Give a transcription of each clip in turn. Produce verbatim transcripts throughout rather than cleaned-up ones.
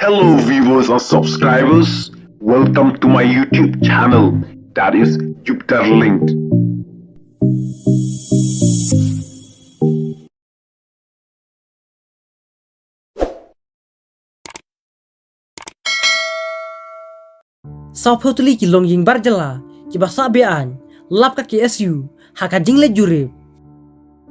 Hello viewers and subscribers, welcome to my YouTube channel, that is Jupiter Linked. Sawphew tylli ki longïing bar jylla kiba sah be-aiñ, lap ka K S U ha ka jingleit jurip.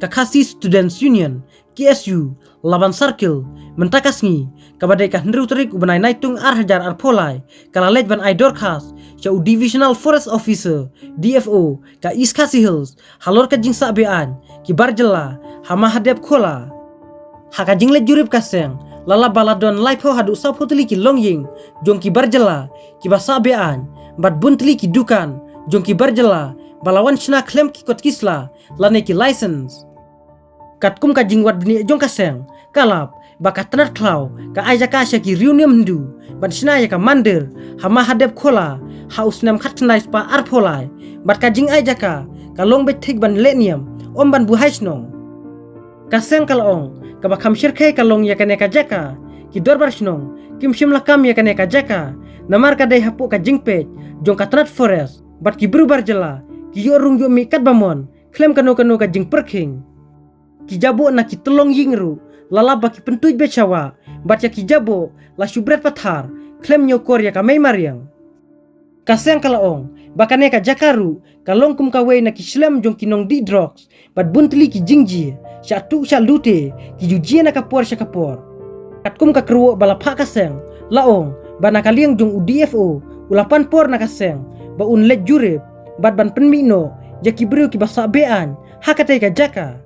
Ka Khasi Students Union, K S U, Laban Circle, mynta ka sngi kaba dei ka hynriew tarik u bnai Naitung ar hajar arphew lai, ka la leit ban ai dorkhas sha u Divisional Forest Officer, D F O, ka East Khasi Hills halor ka jingsah be-aiñ ki bar jylla ha Mahadevkhola. Ha ka jingleit jurip ka seng la lap ba la don laiphew haduh sawphew tylli ki longïing jong ki bar jylla kiba sah be-aiñ, bad bun tylli ki dukan jong ki bar jylla ba la wan shna khlem ki kot ki sla lane ki license. Katkum ka jingwad bniah jong ka seng, ka lap ba ka tnat khlaw ka ai jaka sha ki riewniam Hindu ban shna ïa ka mandir ha Mahadevkhola ha u snem khatkhyndai spah arphew lai, bad ka jingai jaka ka long beit thik ban leh niam, ym ban buhai shnong. Ka seng ka la ong kaba kham shyrkhei ka long ïa kane ka jaka, ki dorbar shnong kim shym la kam ïa kane ka jaka, namar ka dei hapoh ka jingpeit jong ka tnat forest, bad ki briew bar jylla ki ïoh rung ïoh mih katba mon khlem kano kano ka jingpyrkhing. Ki jaboh na ki tyllong ïing ruh la lap ba ki pyntuid beit sha wah, bad ïa ki jaboh la shu bret pathar khlem ñiewkor ïa ka mei mariang. Ka seng ka la ong ba kane ka jaka ruh ka long kum kawei na ki shlem jong ki nongdih drugs bad bun tylli ki jingjia shatuh shalute ki ju jia na ka por sha ka por. Katkum ka kyrwoh ba la phah ka seng, la ong ba na ka liang jong u D F O u la pan por na ka seng ba un leit jurip bad ban pynmih noh ïa ki briew kiba sah be-aiñ ha katei ka jaka.